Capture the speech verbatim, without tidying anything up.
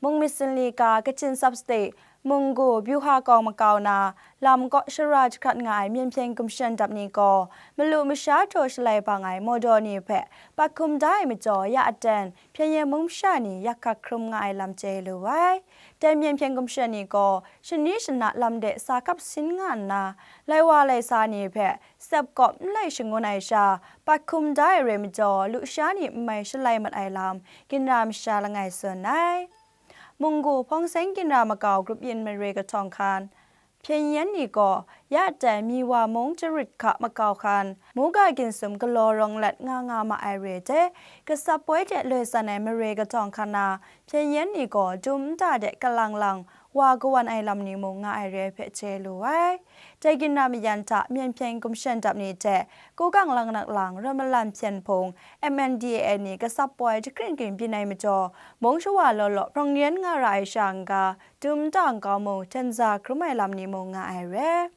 Mung Myitkyina, Kachin Sub-State, Munggu, Byuha Kawng makau na, lam kaw shara jahkrat nga ai Myen Hpyen Gumshawn dap ni gaw, malu masha htaw shalai bang ai mawdaw ni hpe pat hkum da ai majaw, ya aten, Pyengyan mung masha ni yak hkak hkrum nga ai lam chye lu ai. Dai Myen Hpyen Gumshawn ni gaw, shani shana lam de sa kap sin nga nna, lai wa lai sa ni hpe sep kawp n lai shangun ai sha, pat hkum da ai re majaw, lusha ni n mai shalai mat ai lam, ginra masha langai tsun ai. Munggu, Hpawng Seng ginra makau grup yin mare kahtawng hkan, Pyengyan ni gaw, ya dai Miwa mung Jarit hka makau hkan, Muga ginsum galaw rawng let nga nga ma ai re hte, gasap poi hte loi san ai mare kahtawng hkan na, Pyengyan ni gaw dum nta de kalang lang wa kawan ai lam ni mung nga ai re ai hpe chye lu ai. Dai ginra mayan hta Myen Hpyen Gumshawn dap ni hte, Kugang Langnak Lang, Ram Malan Hpyen Hpung, M N D A A ni gasap poi jahkring ging byin ai majaw, mung shawa law law hprawng yen nga ra ai sha n-ga, dum nta nkau mung hten za hkrum ai lam ni mung nga ai re.